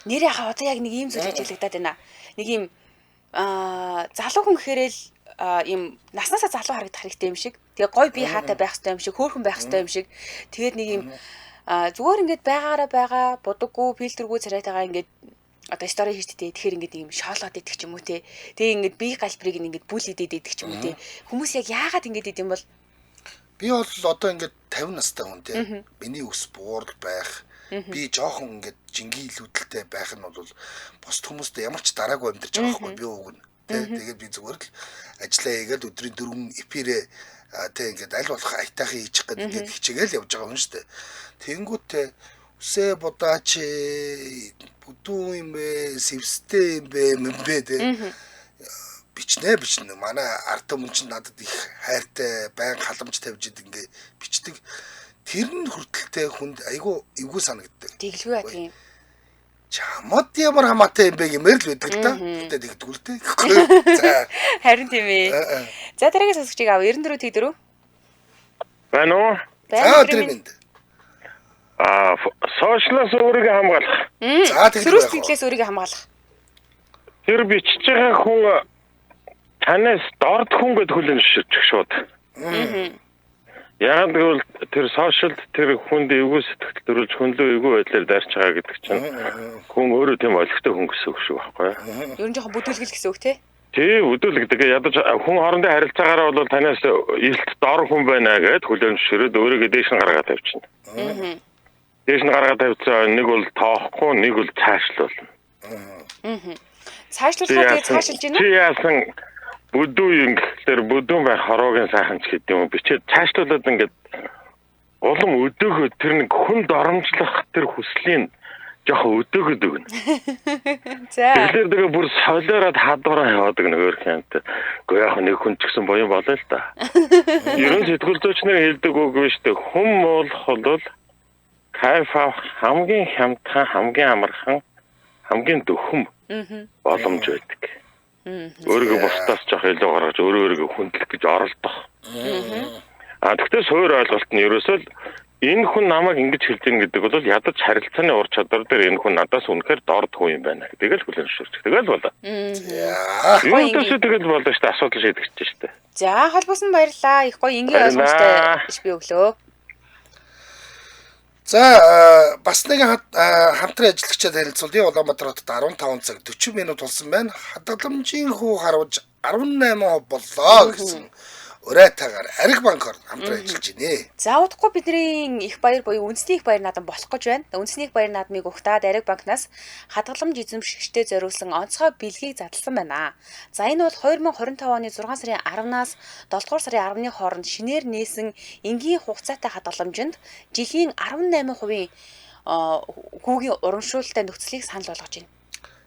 Нэр яхаа одоо яг нэг ийм зүйл ажиглагдаад байна. Нэг ийм залуу хүн гэхээрэл ийм наснаасаа залуу харагдах хэрэгтэй юм шиг. Тэгээ гой бие хаатай байх хэрэгтэй юм шиг, хөөрхөн байх хэрэгтэй юм шиг. Тэгээд нэг ийм зүгээр ингээд байгаараа байгаа, будаггүй, фильтргүй царайтайгаа ингээд одоо стори хийжтэй. Тэгэхээр ингээд ийм шоолоод идэх ч юм уу те. Тэгээ ингээд бие галбирыг ингээд бүл идээд идэх ч юм уу те. Хүмүүс яг яагаад ингээд идэм бол
Би бол одоо ингээд 50 настай хүн тийм. Миний өс буурал байх. Би жоохон ингээд жингийн илүүдэлтэй байх нь бол бусд хүмүүстээ ямар ч дараагүй амьдарч байгаа байхгүй би уг нь. Тэгээд би зүгээр л ажиллаа хийгээд өдрийн 4 эпирээ тэг ингээд аль болох аятайхан хийчих гээд ингээд хичээгээл явж байгаа хүн шүү дээ. Тэнгүүтээ үсээ будаач бүдүүн юм бэ, сэвстэй юм бэ, мэн бэ тэг. Бичнэ. Манай ард түмэн чинь надад их хайртай, байн халамж тавьж идэг ингээ бичдэг. Тэр нь хүртэлтэй хүнд айгүй эвгүй санагддаг.
Тэглгүй бай тийм.
Чамд ямар хамаатай юм бэ гэмээр л байдаг л да. Гэтэ тэгдэггүй л дээ. За.
Харин тийм ээ. За дараагийн сонсогчийг ав 94 Т4.
Байна уу?
За өдрийн мэнд.
Аа, сошиалаас өөрийгөө хамгаалах.
За тэгвэл
сөрөг сэтгэлээс өөрийгөө хамгаалах.
Тэр бичиж байгаа хүн танаас дорд хүн гэдээ хүлээн зөвшөөрчих шууд. Яагаад гэвэл тэр сошиалд тэр хүнд эвгүй сэтгэл төрүүлж хүнлөө эвгүй байдлаар дайрч байгаа гэдэг чинь хүн өөрөө тийм олигтой хүн гэсэн үг шүү байхгүй юу?
Ер нь жоохон бүдүүлгэл гэсэн үг тий?
Тий, бүдүүлэг. Тэгээ ядаж хүн хоорондын харилцаагаараа бол танаас илт дор хүн байна гэд хүлээн зөвшөөрөөд өөрийгөө дээш нь гаргаад тавьчихна. Дээш нь гаргаад тавьчихсан нэг бол тоохгүй, нэг бол цаашлуулна.
Цаашлуулахаар тэгээ цаашилж гинэ?
Чи яасан бүдүү юм гэхлээр бүдүүн байх хороогийн сайхан ч гэдэг юм бичээд цаашлуулад ингээд улам өдөөгөө тэр нэг хүн доромжлох тэр хүслийн жоохон өдөөгöd өгнө.
За.
Тэгэхээр тэгээ бүр солиороод хадвараа яваад өгнө өөр хэнтэй. Гэхдээ яг нэг хүн ч гэсэн буян болоо л да. Ерөн сэтгүүл зүйч нар хэлдэг үг биш үү? Хүн муулах бол кайф авах хамгийн хямдхан, хамгийн амархан, хамгийн дөхөм боломж байдаг. Өөрийгөө бусдаас жоох илүү гаргаж өөрөө өөрийгөө хүндлэх гэж оролдох. А тэгтээ суур ойлголт нь ерөөсөө л энэ хүн намайг ингэж хэлж гин гэдэг бол ядаж харилцааны ур чадвар дээр энэ хүн надаас үнэхээр дорд хүн юм байна гэдэг л хүлээн зөвшөөрч. Тэгэл болоо. Юутээс тэгэл болоо шүү дээ. Асуудал шийдэгдэж шүү дээ.
За холбоосон баярлалаа. Их гоё энгийн ойлгомжтой иш би өглөө.
За бас нэгэн хамтран ажиллагчид харилцуулъя. Улаанбаатар хотод 15 цаг 40 минут болсон байна. Хадгаламжийн хүү харуулж 18% боллоо гэсэн урайтаагаар Ариг банкор хамтран ажиллаж байна.
За удахгүй бидний их баяр буюу үндэсний их баяр наадам болох гэж байна. Үндэсний их баяр наадмыг угтаад Ариг банкнаас хадгаламж эзэмшигчдэд зориулсан онцгой бэлгийг задлсан байна. За энэ бол 2025 оны 6 сарын 10-наас 7 дугаар сарын 10-ны хооронд шинээр нээсэн энгийн хугацаатай хадгаламжинд жилийн 18% хүүгийн урамшуулалтай нөхцөлийг санал болгож байна.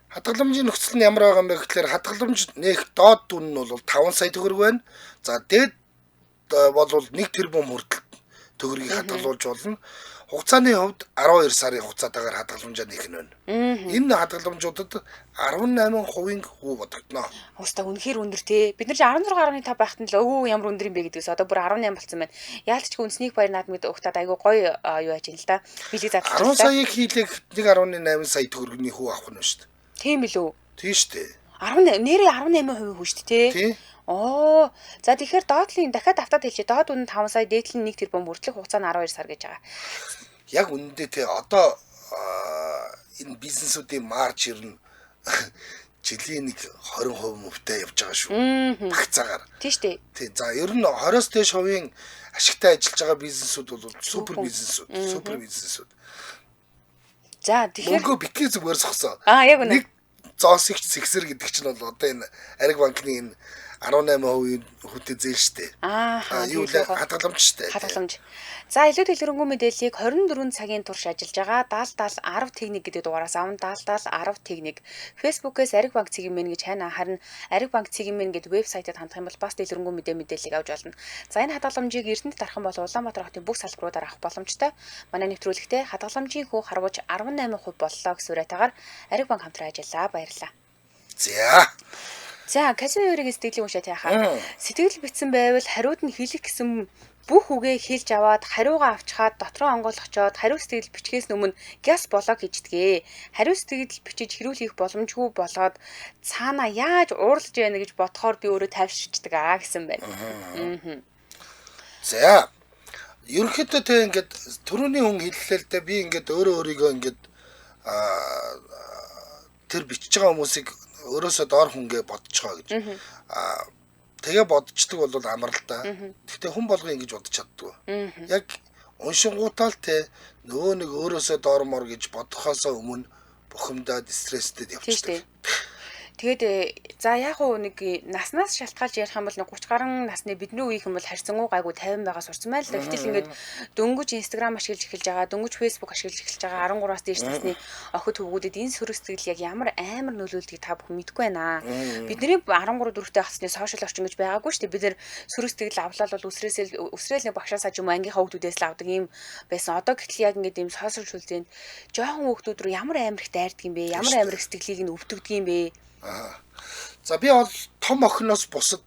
Хадгаламжийн нөхцөл нь ямар байгаа юм бэ гэхлээр хадгаламж нээх доод дүн нь бол 5 сая төгрөг байна. За дээд бол 1 тэрбум хүртэл төгрөгийг хадгалуулж болно. Хугацааны хувьд 12 сарын хугацаатаагаар хадгаламжаа нээх нь байна. Энэ хадгаламжуудад 18% хүү бодогдно.
Хөөстө үнэхээр өндөр те. Бид нар чи 16.5 байхад нь л өвөө ямар өндөр юм бэ гэдгээс одоо бүр 18 болсон байна. Яалт ч үндэсний их баяр наадмыг угтаад айгүй гоё юу яаж юм л да. Бэлэг задлж
10 саяыг хийлэх 1.8 сая төгрөгийн хүү авах нь шүү дээ.
Тийм билүү?
Тийм шүү дээ.
10 нэрээ 18% хүү шүү дээ, тий? Оо. За тэгэхээр доотлын дахиад автаад хэлчихье. Доод үнэ 5 сая, дээдл нь 1 тэрбум хүртэлх хугацаа нь 12 сар гэж байгаа.
Яг үнэндээ тий одоо энэ бизнесүүдийн марж ер нь жилийн нэг 20% мөвтэй явж байгаа шүү. Багцаагаар.
Тийм шүү дээ.
Тий. За ер нь 20-оос дээш хувийн ашигтай ажиллаж байгаа бизнесүүд бол супер бизнесүүд, супер бизнесүүд.
За тэгэхээр
мөнгөө битгий зүгээр сохсоо.
Аа яг үнэ.
Нэг зоосигч сэгсэр гэдэг чинь бол одоо энэ Ариг банкны энэ 18% хүүтэй зээл штэ.
Аа
юу л хадгаламж штэ.
Хадгаламж. За илүү дэлгэрэнгүй мэдээллийг 24 цагийн турш ажиллаж байгаа 70 70 10 техник гэдэг дугаараас аван 70 70 10 техник. Facebook-ээс Ариг банк цэгийн мэн гэж хайна. Харин Ариг банк цэгийн мэн гэдэг вебсайтад хандах юм бол бас дэлгэрэнгүй мэдээллийг авч болно. За энэ хадгаламжийг Эрдэнэт дарах юм бол Улаанбаатар хотын бүх салбаруудаар авах боломжтой. Манай нэвтрүүлэгтээ хадгаламжийн хүү харвууч 18% боллоо гэсэн уриатаагаар Ариг банк хамтран ажиллаа. Баярлалаа.
За.
За, Казино Юригийн сэтгэлийг уншаад яхаа. Сэтгэл битсэн байвал хариуд нь хэлэх гэсэн бүх үгээ хэлж аваад хариугаа авчхаад дотроо онгойлгочоод хариу сэтгэл бичгээс өмнө гяс болоо хийждэгэ. Хариу сэтгэл бичиж хэрүүл хийх боломжгүй болоод цаана яаж уурлаж байна гэж бодохоор би өөрөө тайвширчдаг аа гэсэн байна.
За. Ерөнхийдөө тэ ингээд түрүүний хүн хэллээ л дээ, би ингээд өөрөө өөрийгөө ингээд тэр бичиж байгаа хүмүүсийг өөрөөсөө доор хүнгээ бодож байгаа гэж. Тэгээ бодчихдаг бол амар л да. Гэхдээ хүн болгон ингэж бодож чаддгүй. Яг уншингуутаа л те нөгөө нэг өөрөөсөө доор мор гэж бодохоосоо өмнө бухимдаад стресстэй явчихдаг.
Тэгээд за яг уу нэг наснаас шалтгаалж ярих юм бол 30 гаруй насны бидний үеийнхэн бол харьцангуй гайгүй 50 байгаа сурсан байл л да. Гэтэл ингээд дөнгөж Instagram ашиглаж эхэлж байгаа, дөнгөж Facebook ашиглаж эхэлж байгаа 13-аас дээш насны охид хөвгүүдэд энэ сөрөг сэтгэл яг ямар амар нөлөөлдгийг та бүхэн мэдэхгүй байна. Бидний 13 дөрөвтэй хасны сошиал орчин гэж байгаагүй шүү дээ. Бид нэр сөрөг сэтгэл авлал бол өсрөөл нэг багшаасаа ч юм уу ангийнхаа хүүхдүүдээс л авдаг юм байсан. Одоо гэтэл яг ингээд ийм сошиал шүлзээнд жоохон хүүхдүүд рүү ямар амар их дайрдаг юм бэ? Ямар амар их сэтгэлийг нь өвтгдөг юм бэ?
За би бол том охиноос бусад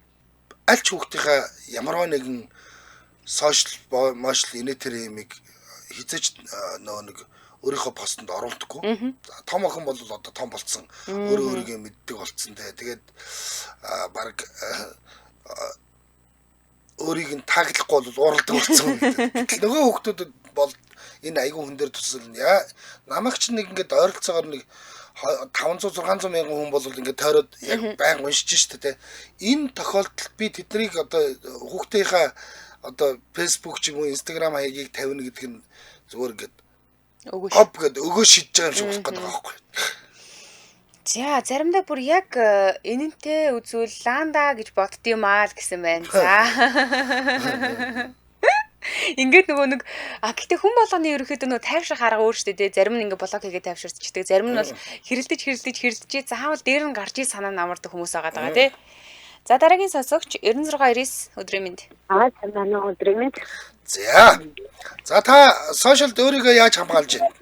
аль ч хүүхдийнхээ ямарваа нэгэн сошиал мошл инээ тэр юмыг хизээч нөгөө нэг өөрийнхөө постонд оруулдаггүй. За том охин бол одоо том болцсон, өөрөө өөрийгөө мэддэг болцсон те. Тэгээд баг өөрийг нь тааглахгүй бол ууралдаг болцсон. Гэтэл нөгөө хүүхдүүдэд бол энэ айгүй хүн дээр тусална. Яа намайг ч нэг ингээд ойролцоогоор нэг 500 600 мянган хүн бол ингээд тойроод яг байнга уншиж штэ те. Энэ тохиолдолд би тэднийг одоо хүүхдийнхаа одоо Facebook ч юм уу Instagram хаягийг тавина гэдэг нь зүгээр ингээд гоп гэдэг өгөө шидэж байгаа юм шиг болох гэдэг байгаа байхгүй.
За заримдаа бүр яг энэнтэй үзвэл ланда гэж бодд юм аа л гэсэн байна. За. Ингээд нөгөө нэг гэтээ хүн болгоны ерөнхийдөө нөгөө тайвшрах арга өөр шүү дээ. Зарим нь ингээд блог хийгээд тайвширчдаг. Зарим нь бол хэрэлдэж заавал дээр нь гарч ий санаа нь амардаг хүмүүс байгаа даа тий. За дараагийн сонсогч 96 99 өдрийн мэнд.
Аа сайн уу өдрийн мэнд.
За. За та сошиалд өөрийгөө яаж хамгаалж байна?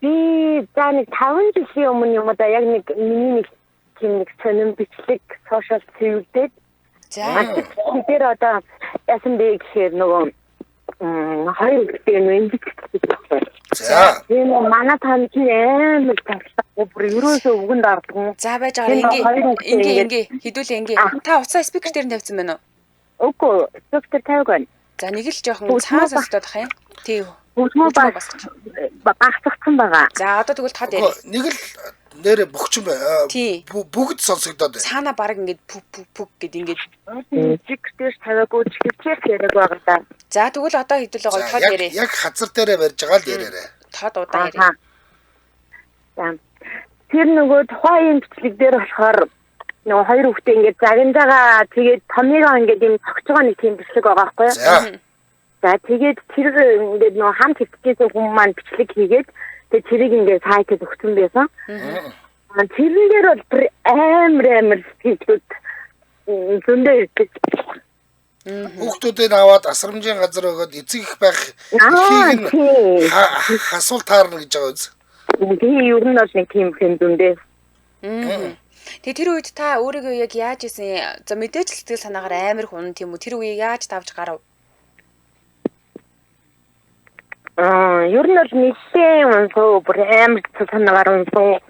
Би за нэг 5 жилийн өмнө юм да яг нэг миний нэг тийм нэг сонин бичлэг сошиал цэвэрлээд. За тэр одоо яасан бэ гэхээр нөгөө хоёр хүүхдээ нэмж байхгүй.
За.
Тийм манай тань чинь амар тавталтай бүр ерөөсөө үгэнд ордгоо.
За байж байгаа ингээ хідүүлээ ингээ. Та уцаа спикер дээр нь тавьсан байна
уу? Үгүй, спикер тавиаг байна.
За нэг л жоохон цаана сонсдоод ах юм. Тийм.
Бүгдмөө багцсан байгаа.
За одоо тэгвэл тод яриа.
Нэг л нэрэ бөхчөн бай. Бүгд сонсогдоод байна.
Цаана баг ингээд пүг пүг пүг гэд ингээд
спикер дээр тавиагүй чигээр яриаг байгаа даа.
За тэгвэл одоо хэдүүлээ гоё тод яриа.
Яг хазар дээрээ барьж байгаа л яриарай.
Тод удаан яриа.
За. Тэр нөгөө тухайн бичлэг дээр болохоор нөгөө хоёр хүүхдээ ингээд загнаж тэгээд томьёогоо ингээд юм цогч байгаа нэг тийм бичлэг байгаа байхгүй юу? За тэгээд тэр ингээд нөгөө хамт хэвтчихсэн хүн маань бичлэг хийгээд тэгээд тэрийг ингээд сайтад өгсөн байсан. Тэрэн дээр бол бүр амар сэтгэлүүд зөндөө ирдэг.
Хүүхдүүдийг аваад асрамжийн газар өгөөд эцэг их байх эрхийг нь хасуул таарна гэж байгаа үз.
Тийм ер нь бол нэг тийм юм зөндөө.
Тэгээ тэр үед та өөрийгөө яг яаж исэн? За мэдээж л сэтгэл санаагаар амар хүн тийм үү? Тэр үеийг яаж давж гарав?
Ер нь бол нэлээд унсуу бүр амар санаагаар унсуу.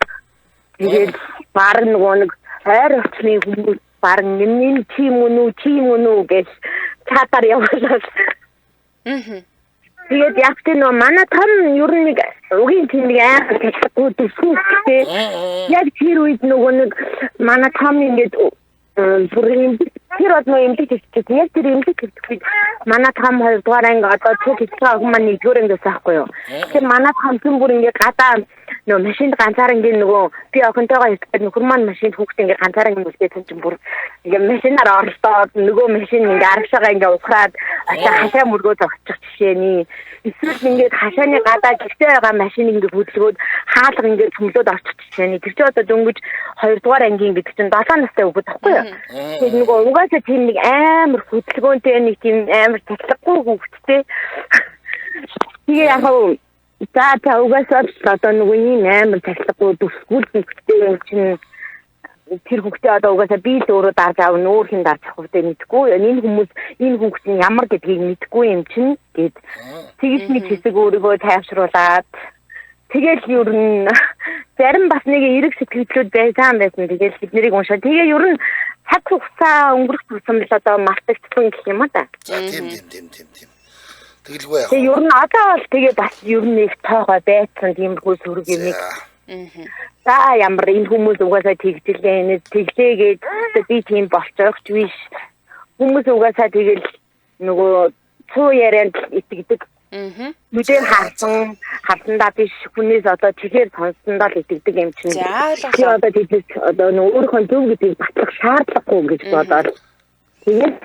Тэгээд баг нөгөө нэг ойр орчны хүмүүс баг энэ тийм үнүү гэж чатаар явуулаад. Тэгээд яг тийм нөгөө манай том ер нь нэг угийн тийм нэг амар талхгүй төсөөхтэй. Яг тэр үед нөгөө нэг манай том ингээд бүр юм тэр бол нөгөө эмнэлэг хэвчээ. Яг тэр эмнэлэг хэвчих үед манай том хоёрдугаар анги одоо цуг хэвчих охин маань нэгдүгээр ангиас байхгүй юу. Тэр манай том чинь бүр ингээд гадаа нөгөө машинд ганцаар ингээд нөгөө би охинтойгоо хэвчээд нөхөр маань машинд хүүхдээ ингээд ганцаар ингээд үлдээсэн чинь бүр ингээд машинаар оролдоод нөгөө машин ингээд арагшаага ингээд ухраад очиж хашаа мөргөө зогсчих жишээний. Эсвэл ингээд хашааны гадаа гэртээ байгаа машиныг ингээд хөдөлгөөд хаалга ингээд цөмлөөд орчих жишээний. Тэр чинь одоо дөнгөж хоёрдугаар ангийн гэдэг чинь 7 настай хүүхэд байхгүй юу. Тэгээд нөгөө угаасаа тийм нэг амар хөдөлгөөнтэй нэг тийм амар цахилгагүй хүүхэдтэй. Тэгээ яг за угаасаа одоо нөгөө ийм амар цахилгагүй дүрсгүүл хүүхэдтэй юм чинь тэр хүүхдээ одоо угаасаа би л өөрөө дарж аавна өөр хэн дарж авах вэ мэдэхгүй. Энэ хүмүүс энэ хүүхд нь ямар гэдгийг мэдэхгүй юм чинь гэд тэгж нэг хэсэг өөрийгөө тайвшруулад тэгэл ер нь зарим бас нэг эрэг сэтгэлдлүүд байсан. Тэгэл бид нарыг уншаа. Тэгээ ер нь цаг хугацаа өнгөрөх тусам л одоо мартагдсан гэх юм а да.
За тийм. Тэгэлгүй яах.
Тэгээ ер нь одоо бол тэгээ бас ер нь их тоогоо байцсан тиймэрхүү сөрөг юм. За ямар энэ хүмүүс угаасаа тэгжлээ, энэ тэглээгээд би тийм болчихооч биш. Хүмүүс угаасаа тэгэл нөгөө цуу ярианд итгэдэг. Мэдээ харсан, хардандаа биш хүнээс одоо чихээр сонссондоо л итгэдэг юм чинь.
За
одоо тэднээс одоо нөгөө өөрийнхөө зөв гэдгийг батлах шаардлагагүй гэж бодоод тэгээд.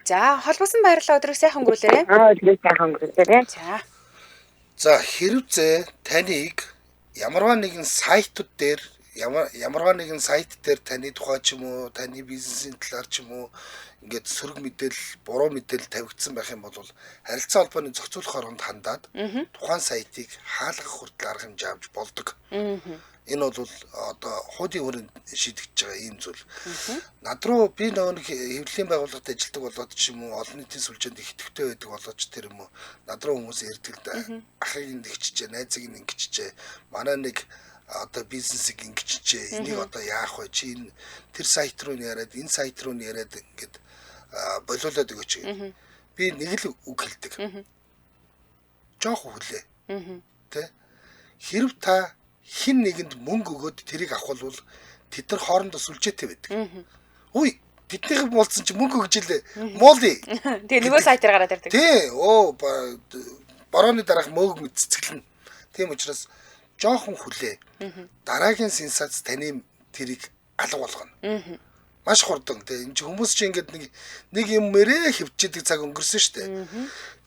За холбосон баярлалаа, өдрийг сайхан өнгөрүүлээрэй.
Өдрийг сайхан өнгөрүүлээрэй.
За.
За хэрвээ таныг ямарваа нэгэн сайтууд дээр ямарваа нэгэн сайт дээр таны тухай ч юм уу, таны бизнесийн талаар ч юм уу ингээд сөрөг мэдээлэл, буруу мэдээлэл тавигдсан байх юм бол харилцан холбооны зохицуулах оронд хандаад тухайн сайтыг хаалгах хүртэл арга хэмжээ авч болдог. Энэ бол одоо хуулийн хүрээнд шийдэгдэж байгаа ийм зүйл. Над руу би нөгөө нэг хэвлэлийн байгууллагад ажилладаг болоод ч юм уу, олон нийтийн сүлжээнд их идэвхтэй байдаг болоод ч тэр юм уу, над руу хүмүүс ирдэг л да. Ахыг ингэчжээ, найзыг ингэчжээ, манай нэг одоо бизнесийг ингэчжээ, энийг одоо яах вэ? Чи энэ тэр сайт руу нь яриад, энэ сайт руу нь яриад ингээд болиулаад өгөөч гэх. Би нэг л үг хэлдэг. Жоох хүлээ. Тэ? Хэрв та хин нэгэнд мөнгө өгөөд тэрийг авах бол тэд нар хоорондоо сүлжээтэй байдаг. Үй, тэднийх муулсан чи мөнгө өгч илээ. Муулъя.
Тэгээ нөгөө сайтаар гараад ирдэг.
Тий, оо борооны дараах мөөг мэд цэцгэлнэ. Тийм учраас жоохон хүлээ. Дараагийн сенсац таны тэрийг алга болгоно. Маш хурдан тий. Энэ чи хүмүүс чи ингээд нэг юм мэрээ хөвчидэг цаг өнгөрсөн шүү дээ.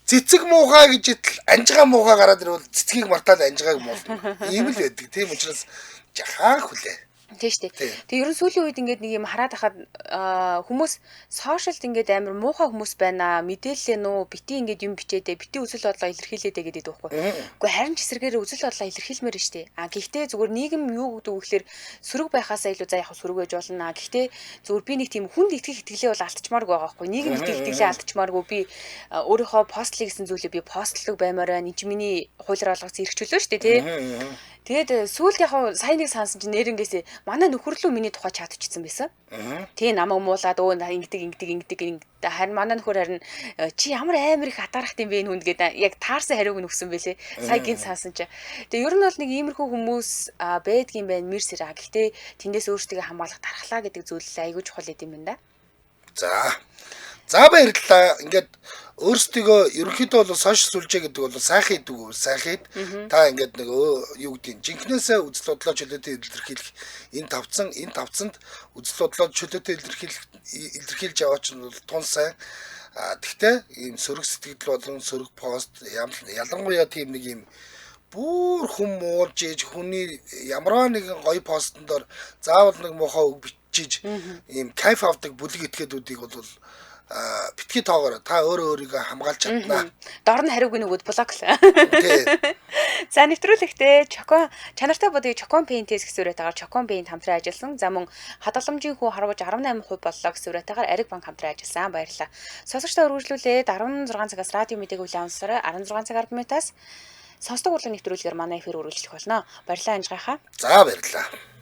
Цэцэг муухай гэж итэл анжгаа муухай гараад ирвэл цэцгийг мартаад анжгааг муулна. Ийм л байдаг. Тийм учраас жахаа хүлээ.
Тийм шүү дээ. Тэгээ ер нь сүүлийн үед ингээд нэг юм хараад хахад хүмүүс сошиалд ингээд амар муухай хүмүүс байна. Мэдээлэлээ нүү бити ингээд юм бичээдээ, бити үзэл бодлоо илэрхийлээдээ гэдэг байхгүй. Үгүй харин ч эсрэгээр үзэл бодлоо илэрхийлмээр шүү дээ. А гэхдээ зүгээр нийгэм юу гэдэг вэ гэхээр сөрөг байхаасаа илүү за яг сөрөг байж болно. А гэхдээ зүгээр би нэг тийм хүнд итгэх итгэлээ бол алдчмааргүй байгаа байхгүй. Нийгэм итгэх итгэлээ алдчмааргүй би өөрийнхөө постлыг гэсэн зүйлээ би постлог баймаар байна. Энд чи миний хуулиар олгосон эрх чөлөө шүү дээ, тий. Тэгээд сүүлд яг сая нэг сансан чинь нэрнгээсээ манай нөхөрлөө миний тухай чат бичсэн байсан. Тий намайг муулаад өө ингэдэг харин манай нөхөр харин чи ямар амар их атаархт юм бэ энэ хүнд гэдэг яг таарсан хариуг нь өгсөн бэлээ. Сая гинт сансан чи. Тэгээ ер нь бол нэг иймэрхүү хүмүүс байдгийн байна мэр сэраа. Гэхдээ тэндээс өөрсдийгөө хамгаалах дархлаа гэдэг зүйл айгүй чухал юм байна да.
За. За баярлалаа. Ингээд өөрсдийгөө ерөнхийдөө бол сошиал сүлжээ гэдэг бол сайхан идэг үү? Сайхан ид. Та ингээд нэг юу гэдэг нь жинхнээсээ үзэл бодлоо чөлөөтэй илэрхийлэх энэ тавцанд үзэл бодлоо чөлөөтэй илэрхийлж яваач нь бол тун сайн. А тэгтээ ийм сөрөг сэтгэл болон сөрөг пост ялангуяа тийм нэг ийм бүр хүм муулж ээж хүний ямарваа нэгэн гоё постн дор заавал нэг муухай үг бичиж ийм кайф авдаг бүлэг этгээдүүдийг бол битгий тоогоор та өөрөө өөрийгөө хамгаалж чаднаа.
Дор нь хариуг нь өгөөд блоклаа. За нэвтрүүлэгтээ Чокон чанартай будыг Чокон Paint-ээс гэсэн үрэтэйгээр Чокон Paint хамтран ажилласан. За мөн хадгаламжийн хүү харваж 18% боллоо гэсэн үрэтэйгээр Ариг банк хамтран ажилласан. Баярлалаа. Сонсогчдоо үргэлжлүүлээд 16 цагаас радио мэдээг хүлээн авсараа 16 цаг 10 минутаас сонсдог урлаг нэвтрүүлгээр манай эфир үргэлжлэх болно. Баярлалаа анжгайхаа.
За баярлалаа.